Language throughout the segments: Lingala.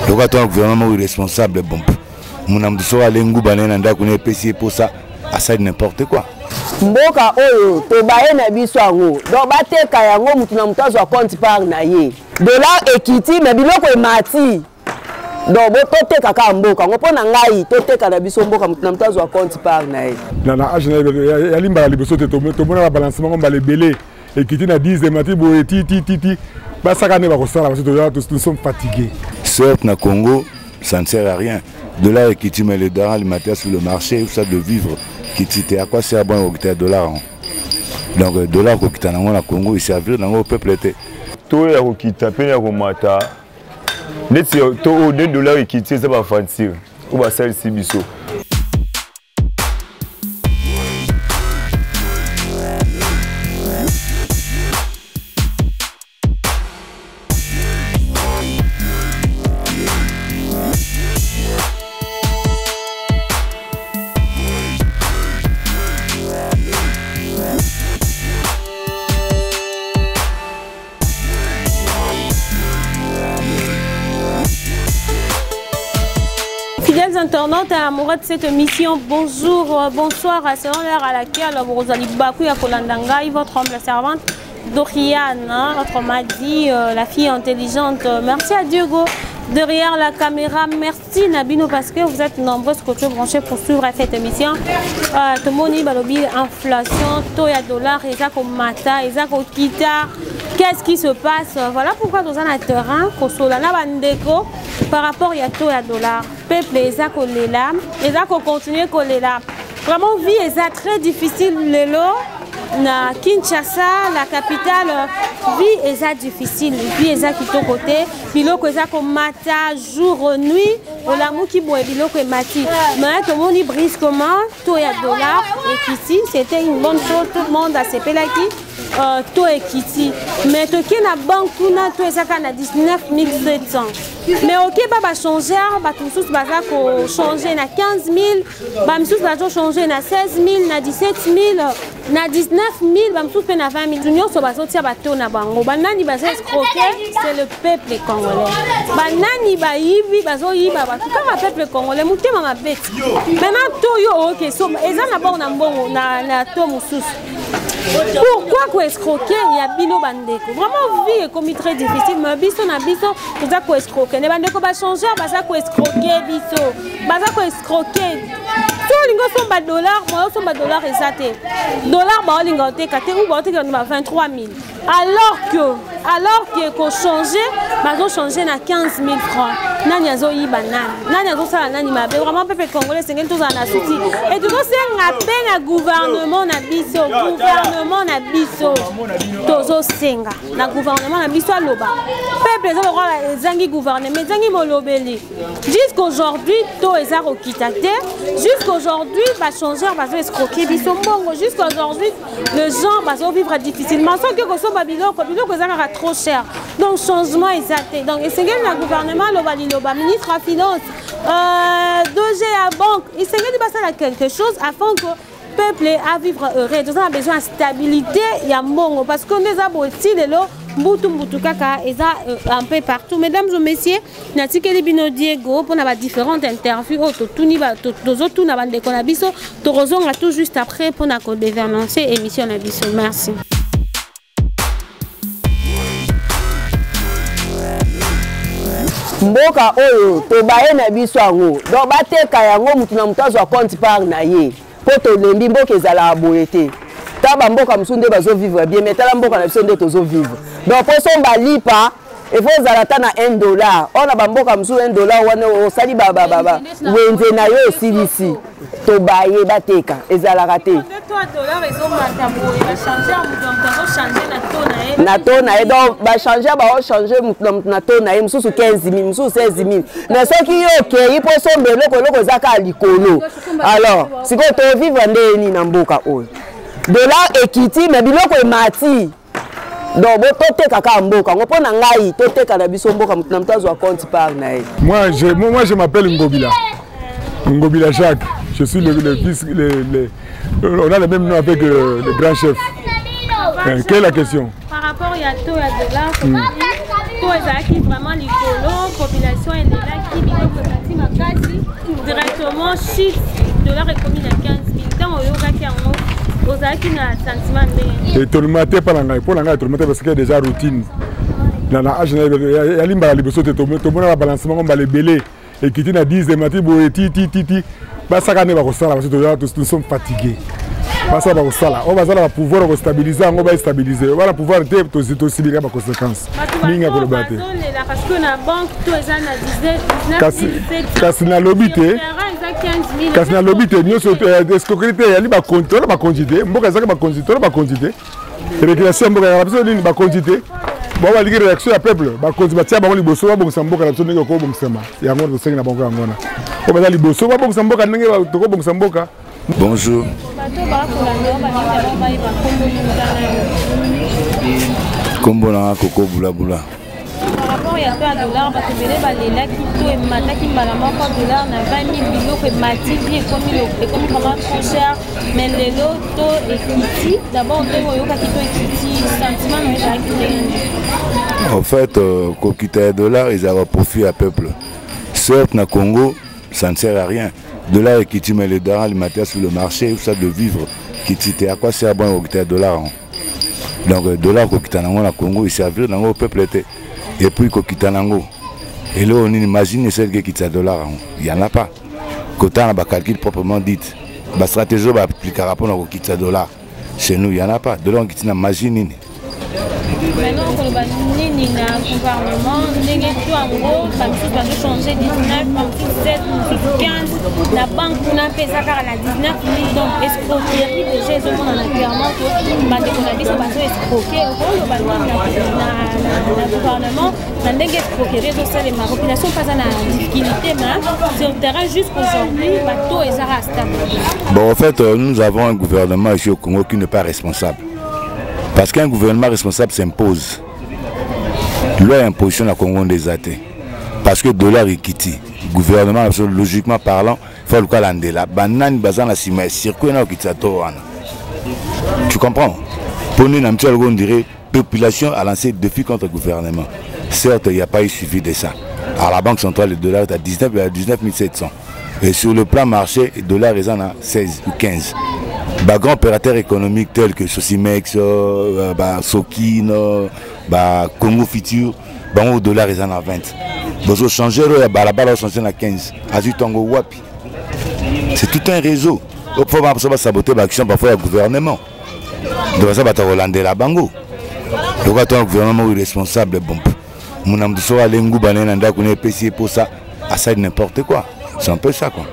Lokola tona gouvernement moko irresponsable bon muna moto soki ale nguba na ye na ndako na epesi ye mposa asali n'importe quoi. Mboka oyo tobaye na biso yango donc bateka yango mutu na mutu azwa compte part na ye. Dollar ekiti mais biloko emati donc bo toteka kaka mboka yango mpo na ngai toteka na biso mboka mutu na mutu azwa compte part na ye. Na na age na ya limbala liboso te tomona ba balancement mbala ebele ekiti na 10 emati boye ti ti ti ti basaka nde bakosala parce que nous sommes fatigués. Certes na Congo ça ne sert à rien. Dollar ekiti mais le dollar alimentaire sur le marché ça de vivre kiti te à quoi sert bon okita dollar donc euh, dollar kokita nango na Congo eservir nango peuple te. To ya kokita mpe ya komata neti to oyo nde dollar ekiti eza baaventure oyo basalisi biso. Fidèles internautes et amoureux de cette émission, bonjour, euh, bonsoir, selon l'heure à laquelle vous allez Bakou ya kolanda ngai, votre humble servante Doriane, hein, autrement dit, euh, la fille intelligente. Merci à Diego derrière la caméra. Merci na bino parce que vous êtes nombreux côté branchés pour suivre cette émission. Euh, Tomoni balobi inflation, taux ya dollar, eza komata, eza kokita. Qu'est-ce qui se passe Voilà pourquoi nous avons un terrain, kosola na bandeko par rapport ya taux ya dollar. Peuple eza kolela, eza ko continuer kolela. Vraiment vie eza très difficile lelo na Kinshasa, la capitale, vie eza difficile, vie eza kitoko te, biloko eza komata jour nuit, olamuki boye biloko emati. Mais tomoni brusquement taux ya dollar ekiti, c'était une bonne chose, tout le monde asepelaki. Euh, taux ekiti mais toke na banque kuna to eza kaka na 19 700 mais okeba bachangeur bato mosusu baza kochange na 15 000 bamisusu bazochange na 16 000 na 17 000 na 19 000 bamosusu mpe na 20 000 nyonso bazotia bato na bango banani baza escroke c'est le peuple congolais banani bayibi bazoyiba bato kaka peuple congolais motema mabe maintenant to yo oke somba eza na bor na mbongo na, na to mosusu pourquoi koescroke ya bino bandeko vraiment vie ekomi très difficile mais biso na biso toza koescroke ne bandeko bachangeur baza koescroke biso baza koescroke so olingi osomba dollar moye osomba dollar eza te dollar baolinga oteka te ou baotekela na ba 23 000 alors que alors que kochange bazochange na 15 000 francs nani azoyiba nani nani azosala nani mabe vraiment pepe congolais esengeli tozala na souci e tozosenga mpe na gouvernement na biso gouvernement na biso tozosenga na gouvernement na biso aloba peuple eza lokola ezangi gouvernement ezangi molobeli jusqu'aujourd'hui to eza kokita te jusqu'aujourd'hui bachangeur bazo escroquer biso mbongo jusqu'aujourd'hui les gens bazo vivre difficilement soki okosomba biloko biloko eza kaka trop cher donc changement eza te donc esengeli na gouvernement aloba liloba ministre ya finance euh, dg ya banque esengeli basala quelque chose afin que peuple a vivre heureux toza na besoin ya stabilité ya mbongo parce que nde eza boye ti lelo mbutu mbutu kaka eza euh, un peu partout mesdames et messieurs natikeli bino diego mpona ba différentes interviews oyo totuni tozotuna bandeko na biso tokozonga tout juste après mpona kodevernance émission na biso merci mboka oyo tobaye na biso yango donc bateka yango motu na motu azwa compte part na ye mpo tolembi mboka ezalaka boye te ta bamboka mosusu nde bazovivre bien mais tala mboka na biso nde tozovivre donc mpo somba lipa il faut ozala ata na 1 dollar oyo na bamboka mosusu 1 dollar wana osali wenze na yo osilisi tobaye bateka ezalaka te na to na ye donc bachange baochange motu na motu na to na ye mosusu 15 000 mosusu 16 000 mais soki yo okei mpo osomba eloko eloko eza kaka likolo alors sikoyo tovivre ndenge nini na mboka oyo dollar ekiti mais biloko emati donc toteka kaka mboka yango mpo na ngai toteka na biso mboka moto na moto azwa compte part na ye moi je, moi, je m'appelle ngobila ngobila jacques je suis le, le vice le, le, on a le même nom avec euh, le grand chef euh, quelle est la question par rapport ya taux ya dollar hmm. taux ezalaki vraiment likolo population elelaki Vraiment chute dollar ekomi na 15 000. Ntango oyokaki yango ozalaki na sentiment ndenge? Étonnement te mpo na ngai, mpo na ngai étonnement te parce que déjà routine na age yali mbala liboso te. Tomona babalancement ngo mbala ebele, ekiti na 10, emati boye ti ti ti ti. Basaka nde bakosala parce que nous sommes fatigués. Basala bakosala oyo baza na bapouvoir ya kostabilize yango, baestabilize. Oyo bana pouvoir te, tosibika baconséquence mingi ya koloba te. Kasi nalobi te, kasi nalobi te nyonso escroquerie te, eyali bakonzi, tona bakonzi te. Mboka ezalaki bakonzi, tona bakonzi te. Régulation ya mboka ezalaka biso nini? Bakonzi te. Bao balingi réaction ya peuple, bakonzi batia bango liboso, babongisa mboka na biso ndenge okobongisama. Yango wana tosengi na bango, yango wana oyo baza liboso, babongisa mboka ndenge tokobongisa mboka. Bonjour. Kombo na nga Koko Bulabula. Par rapport ya to ya dollar, bato ebele balelaki to emataki mbala moko dollar na 20 000, biloko emati, vie ekomi vraiment trop cher, mais lelo to ekiti. D'abord, ndenge oyokaki to ekiti, sentiment na yo ezalaki ndenge nini? En fait, kokita ya dollar ezalaka profit ya peuple. Certes, na Congo, ça ne sert à rien. Dollar ekiti, mais le dollar alimentaire sur le marché, ça de vivre kiti te. À quoi sert bon kokita ya dollar yango? Donc dollar kokita nango na Congo eservir nango peuple te. Et puis kokita nango eloko nini? Imagine esaliki ekitisa dollar yango, y en a pas. Kotala na bacalcul proprement dite, bastratégie oyo baaplikaka mpona kokitisa dollar chez nous, y en a pas. Dollar okiti na magie nini? Maintenant, koloba nini na gouvernement, ndenge to yango bamisusu bazochange 19, bamisusu 7, mosusu 15, na banque kuna mpe eza kaka na 19 000? Donc escroquerie déjà ezomonana clairement que bandeko na biso bazo escroquer. Okoloba nini na gouvernement na ndenge escroquerie ezosalema? Population mpe aza na difficulté, mais sur terrain jusqu'aujourd'hui bato ezaka stable. Bon, en fait, nous avons un gouvernement ici au Congo qui n'est pas responsable. Parce qu'un gouvernement responsable s'impose. Loi imposition na Congo nde eza te. Parce que dollar ekiti, gouvernement na biso, logiquement parlant, faut luka landela banani baza na nsima ya circuit na okitisa to wana. Tu comprends? Mpo nini na miti aloko, on dirait population a lancé défi contre le gouvernement. Certes, il n'y a pas eu suivi de ça. À la Banque centrale, le dollar est à 19, à 19 700. Et sur le plan marché, le dollar est à 16 ou 15. Bah, grands opérateurs économiques tels que Socimex, bah, Sokin, bah, Congo Futur, bango dollar est à 20. Bozo changer oyo ya balabala, changer na 15. Azwi tongo wapi? C'est tout un réseau. Faut ba saboter ba action parfois ya gouvernement. Donc baza bato ya kolandela bango. Lokola to gouvernement moko irresponsable, bon, mona moto soki ale nguba na ye na ndako na epesi ye mposa, asali n'importe quoi. C'est un peu ça, quoi.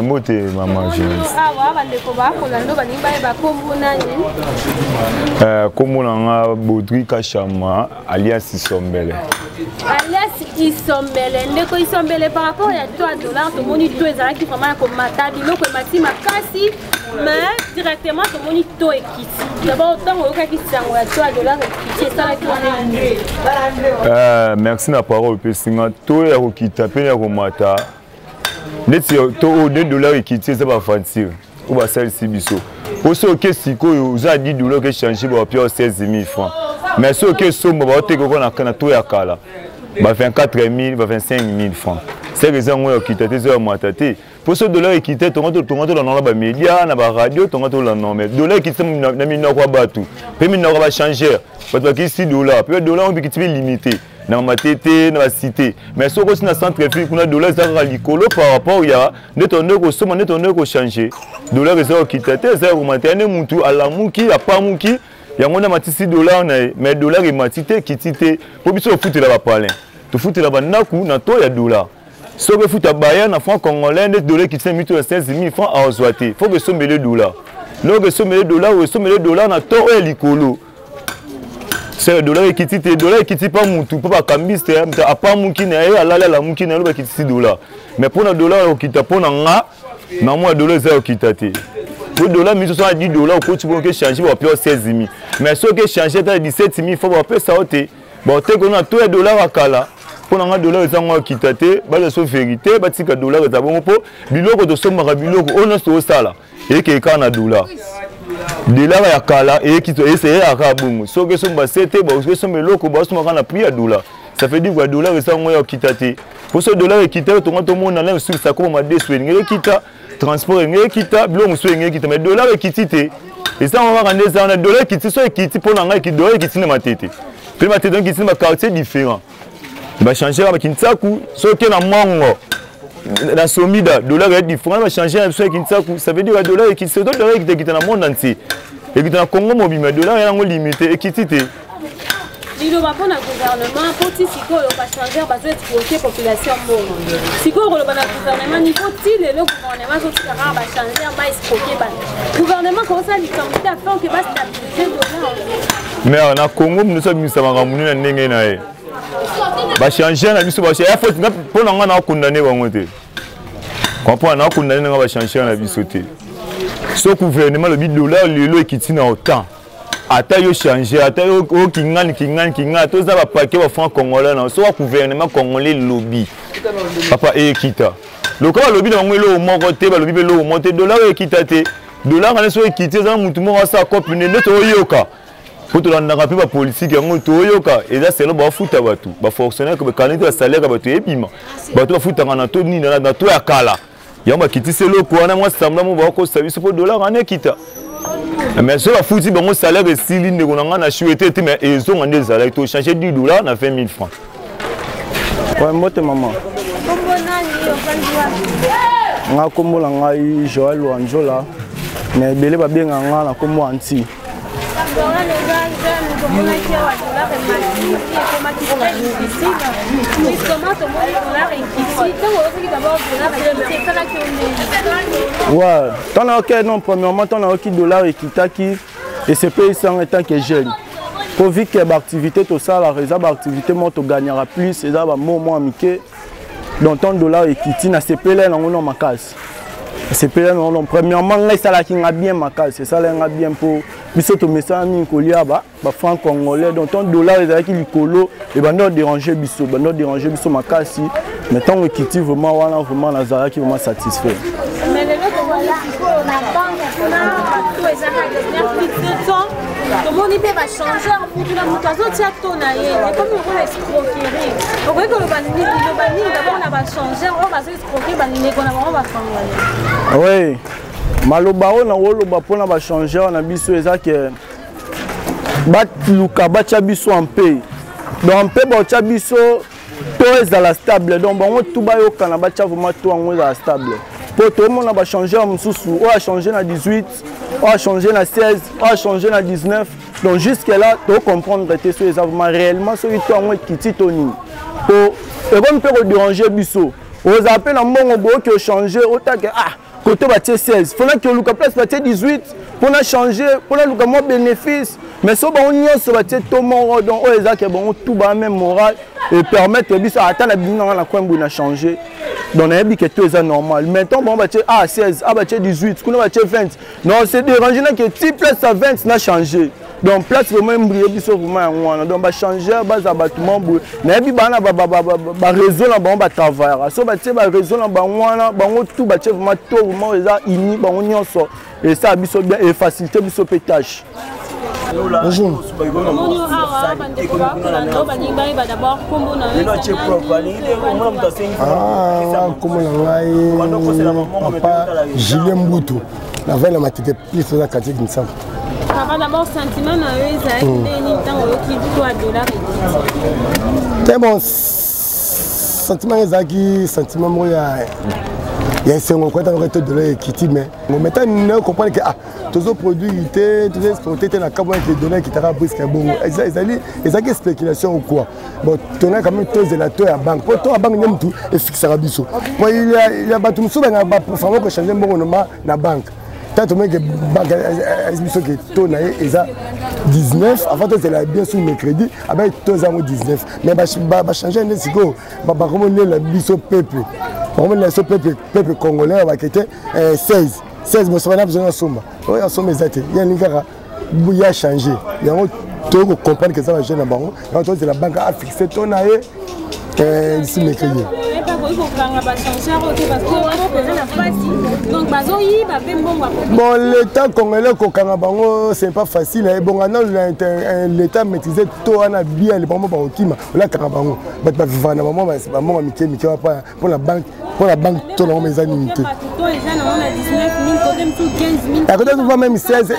Mbote mama journaliste. Awa bandeko bakolanda, balingi bayeba kombo nani? Kombo na nga Baudry Kashama, alias Isombele. Alias Isombele. Ndeko Isombele, par rapport ya to ya dollar, tomoni to ezalaki vraiment ya komata, biloko emati makasi, mais directement tomoni to ekiti. D'abord, ntango oyokaki sango ya to ya dollar ekiti, esalaki wana? Merci na parole opesi nga. To ya kokita mpe ya komata, neti to oyo nde dollar ekiti, eza baaventure oyo basalisi biso. Po soki oke sikoyo, oza na 10 dollar, oke change, bapia 16 000 francs. Mais soki oke somba, baoteka oko na to ya kala, ba 24 000, ba 25 000 francs. Seke eza yango ya kokita te, eza ya mata te. Po so dollar ekite, tonga tolanda na bamédia, na baradio, tonga tolanda. Mais dollar ekiti na minoko ya bato mpe minoko ya bachangeur. Bato bakisi dollar mpe dollar oyo ekiti mpe limité na Matete, na bacité. Mais soki osi na centre ville kuna, dollar eza kaka likolo par rapport ya nde tonde kosomba, nde tonde kochange. Dollar eza kokita te, eza ya komata. Ya nde mutu alamuki, apamuki yango nde amatisi dollar na ye. Mais dollar emati te, ekiti te, mpo biso tofutela bapalin, tofutela bandako na to ya dollar. Soki efuta baya na franc congolais, nde dollar ekiti na mito ya 16 000 francs, azwa te. Faut esombele dollar. Loko esombele dollar, oyo esombele dollar na to oyo ya likolo. Seke dollar ekiti te. Dollar ekiti mpa mutu, mpo bacambiste moto apamuki na ye, alali, alamuki na ye, aloba ekitisi dollar. Mais mpo na dollar ya kokita, mpo na nga na mwa dollar eza ya kokita te. Po dollar miso so na 10 dollar, okoti bongo echange, bapia 16 000. Mais soki echange ata 17 000, faut bapesa yo te, baoteka na to ya dollar ya kala. Mpo na nga, dollar ezango akita te. Baza so vérité, batika dollar eza bongo, mpo biloko tosombaka, biloko oyo nyonso tozosala, eyekeye kaka na dollar. Dollar ya kala eyekaka kaka bongo. Soki esomba se te, esomba eloko, basomba kaka na prix ya dollar. Ça veut dire que dollar eza yango ya kokita te. Mpo so dollar ekita yo tonga tomona na mosusu sakoma madesu elingi ekita, transport elingi ekita, biloko mosusu elingi ekita, mais dollar ekiti te. Eza yango kaka nde eza wana, dollar ekiti, so ekiti mpo na ngai dollar ekiti na Matete. Mpe Matete donc ekiti na baquartier différent. Bachange kaka Kinsaku, soki oke na Mongo na Somida, dollar ya différent, bachange na biso ya Kinsaku, ça veut dire dollar ekiti, surtout dollar ekita ekita na monde entier. Ekita na Congo mobima, dollar yango limité, ekiti te. Liloba mpo na gouvernement, mpo ti sikoyo bachangeur bazo escroquer population mbongo. Sikoyo koloba na gouvernement niveau ti lelo gouvernement azotika kaka bachangeur ba escroquer bato. Gouvernement kosala likambo te afin ke bastabiliser dollar. Mais na Congo moto abimisa makambo nini na ndenge na ye. Bachangeur na biso ya faute mpo na ngai nakondane bango te. Comprendre, nakondane na ngai bachangeur na biso te. So gouvernement alobi dollar lelo ekiti na autant. Ata yo changer, ata yo kingani kingani kingani, toza ba paquet ba franc congolais na so gouvernement congolais lobby. Papa ekita. Lokola balobi na bango eloko moko te, balobi mpe eloko moko te, dollar ekita te. Dollar wana soki ekiti eza mutu moko asala cope nde nde toyoka. Po tolandaka mpe bapolitike yango toyoka eza selo bafuta bato, bafonctionnaire bakani te basalaire ya bato ebima. Bato bafutaka na to nini na to ya kala. Yango bakitisi eloko wana mwa semblant moko bakokosa biso mpo dollar wana ekita. Mais soki bafuti bango salaire esili ndeko na ngai na souhaité te, mais ezonga nde ezalaki to changer 10 dollars na 20 000 francs. Ouais, mbote mama. Kombo nani ofandi wapi? Nga kombo na ngai Joël Wanjola, mais ebele babenga nga na kombo Anti. Joël oza jeune, tomonaki awa dollar emati, ekomaki très difficile. Brusquement tomoni dollar ekiti. Ntango oyokaki d'abord dollar ekiti, esalaki yo ndenge? Ouais, ntango nayoki non, premièrement ntango nayoki dollar ekitaki esepelisi nga en tant que jeune. Po vu que baactivité tosalaka eza baactivité moko togagnaka plus, eza bamo mwa mike. Donc ntango dollar ekiti nasepeli nango na makasi. Nasepeli nango non, premièrement ngai esalaki nga bien makasi, esalaki nga bien mpo biso tomesana mingi kolia ba franc congolais. Donc ntango dollar ezalaki likolo ebanda odéranger biso, ebanda odéranger biso makasi, mais ntango ekiti vraiment wana vraiment nazalaki vraiment satisfait. Mais lelo tomoni sikoyo na banque kuna bato ezalaka 19 tomoni mpe bachangeur mutu na mutu azotia to na ye, ekomi lokola escroquerie. Okoki koloba nini, loba nini d'abord na bachangeur oyo bazo escroquer bandeko na bango bacongolais? Oui, maloba oyo nakoloba mpona bachangeur na biso eza ke baluka batia biso en paix. Donc en paix batia biso to ezala stable. Donc bango tout bayokana batia vraiment to yango ezala stable. Po tomona bachangeur mosusu oyo achange na 18, oyo achange na 16, oyo achange na 19. Donc jusque là tocomprendre te soki eza vraiment réellement soki to yango ekiti to nini. Po ekomi mpe kodéranger biso. Ozala mpe na mbongo boyoki ochange otake ah koto batie 16, fona oluka place batie 18 mpona changer, mpona luka mwa bénéfice. Mais so bango nyonso batie to moko, donc oyo ezalaki bango tout ba même moral et permettre biso ata na bino nanga na coin boye na changer. Donc nayebi ke to eza normal. Maintenant bango batie ah 16, ah batie 18, kuna batie 20. Non, c'est dérangé na ke ti place à 20 na changer. Donc place vraiment embrye biso vraiment yango wana. Donc bachangeur baza bato moko boye nayebi bana ba réseau na bango batravaillaka. So batie ba réseau na bango wana, bango tout batie vraiment to vraiment eza uni bango nyonso, esala biso bien et facilité biso mpe tâche. Bonjour. Tomoni awa bandeko bakolanda oyo balingi bayeba d'abord kombo na yo eza nani? Ah, kombo na ngai papa Julien Mbutu, navandi na Matete plus na quartier Kinshasa. Papa, d'abord sentiment na yo ezalaki ndenge nini ntango oyoki to ya dollar ekiti? Te, bon, sentiment ezalaki sentiment moko ya esengo koyeta noki to dollar ekiti, mais maintenant na comprendre que ah tozoproduire te, tozoexporte te na kambo eke dollar ekitaka briske bongo, ezali ezalaki spéculation ou quoi. Bon, tona quand même tozela to ya banque, po to ya banque nde mutu efixaka biso. Po il y a bato mosusu bangaka baprofama kochange mbongo noma na banque. Tant tomoni ke banque ayesi biso ke to na ye eza 19, avant tozela bien sur mercredi abai to eza yango 19, mais bachange nde sikoyo bakomonela biso peuple, bakomonela biso peuple, peuple congolais bakete 16 16 bosoma na besoin asomba oyo asomba eza te, ye alingi kaka ya change yango. Toyei kocomprendre ke eza bajeune na bango yango, tozela banque afixe to na ye d'ici mercredi. ekoki kokanga bachangeur oyo te parce que mboka eza na mpasi, donc bazoyiba mpe mbongo. Bon, l'état congolais kokanga bango, c'est pas facile. Ebonga nanu l'état maîtrise to wana bien, bango bakokima. Olakanga bango, bato bavivaka na bango bambongo mike mike mpona banque, mpona banque to nango eza nini te. Akote tuva même 16,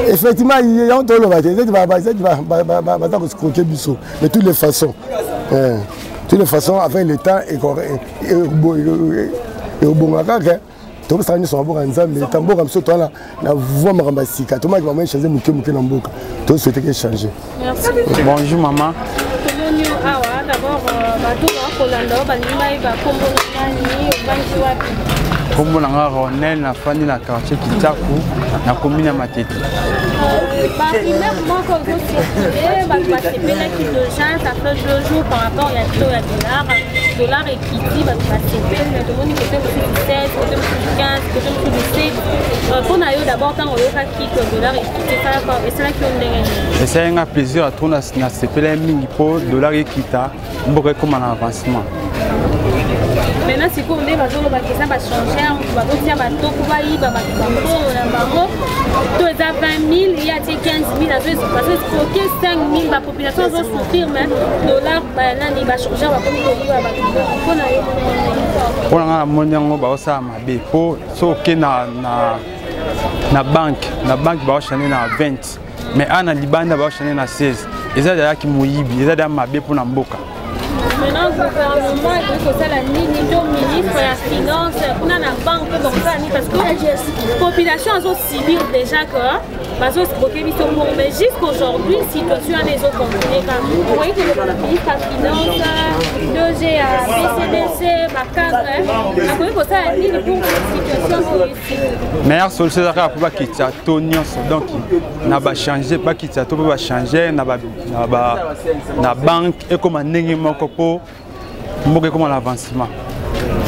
effectivement. Yango toloba te, ezeti baza koescroquer biso. Mais toutes les façons, toutes les façons, avec le temps ekobonga kaka. Tobosaka nyonso maboka Nzambe. Ta mboka biso towana na voi makambo ya sika, tomaki bango échange moke moke na mboka, tosouhaite ke échange. Bonjour mama. Tomoni yo awa. D'abord, bato bakolanda oyo balingi bayeba nkombo na nani, ovandi wapi? Nkombo na nga Ronel, nafandi na quartier Kitaku, na commune ya Matete. Barumeur moko ezocircule, bato basepelaki déjà, ça fait 2 jours, par rapport ya taux ya dollar. Dollar ekiti, bato basepeli, mais tomoni kote mosusu 16, kote mosusu 15, kote mosusu 7. Mpo na yo d'abord, ntango oyokaki ke dollar ekiti, esalaki yo ndenge nini? Esalaki nga plaisir ya trop. Nasepelaki mingi mpo dollar ekita, mboka ekóma na avancement. Maintenant sikoyo nde bazolobaka eza bachangeur bazotia bato mpo bayiba bato bambongo na bango. To eza 20 000, ye atie 15 000, bazoescroquer 5 000, bapopulation azosouffrir. Mais dollar nani, bachangeur bakomi koyiba bato mbongo. Mpo na yo? Mpo na nga, namoni yango baosala mabe, mpo so oke na banque, baochange na 20, mais awa na libanda baochange na 16. Eza ezalaki moyibi, eza deya mabe mpona mboka. Maintenant, gouvernement ekoki kosala nini, to ministre ya finance kuna na banque mpe bakosala nini? Parce que population azosubir déjà que bazoescroquer biso mbongo, mais jusqu'aujourd'hui situation wana ezocontinue kaka. Okoki koloba na ministre ya finance, DG ya BCDC, bacadre, akoki kosala nini pour situation oyo esili? Meilleure solution eza kaka mpo bakitisa to nyonso, donc na bachange, bakitisa to mpo bachange na banque, ekóma ndenge moko mpo mboka ekóma na avancement.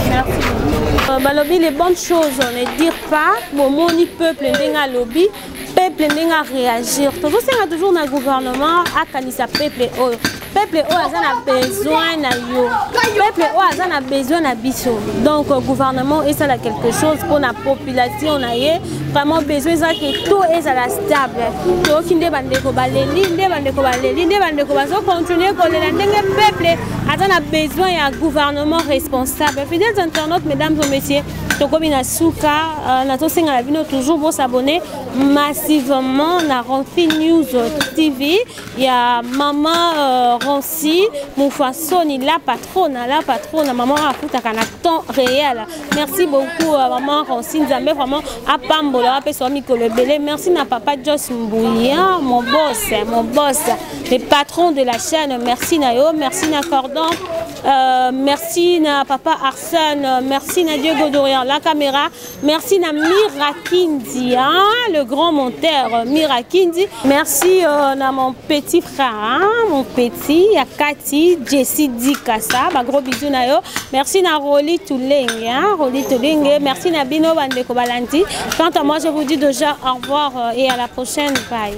Merci. Balobi les bonnes choses ne dire pas. Bomoni peuple ndenge alobi, peuple ndenge aréagir. Tozosenga toujours na gouvernement akanisa peuple oyo. Peuple oyo aza na besoin na yo, peuple oyo aza na besoin na biso. Donc gouvernement esala quelque chose mpona population na ye. Vraiment besoin eza ke to ezala stable. Toyoki nde bandeko baleli, nde bandeko baleli, nde bandeko bazocontinue kolela, ndenge peuple aza na besoin ya gouvernement responsable. Fidèles internautes, mesdames et messieurs, tokomi na suka. Nazosenga na bino toujours bosabonner massivement na Ronfi News TV ya mama Ronsi Mufasoni, la patronne, la patronne, maman afutaka na temps réel. Merci beaucoup, maman Ronsi. Nzambe vraiment apambola, apesa mikolo ebele. Merci na papa Jos Mbouya, mon boss, mon boss, le patron de la chaîne. Merci na yo, merci na cordon, merci na papa Arsène, merci na Diego Dorian la caméra, merci na Mira Kindi, hein, le grand monteur Mira Kindi. Merci na mon petit frère, hein, mon petit Akati Jesse Dikasa, ba gros bisous na yo. Merci na Roli Toulenge, hein, Roli Toulenge. Merci na bino bandeko balandi. Quant à moi, je vous dis déjà au revoir et à la prochaine. Bye.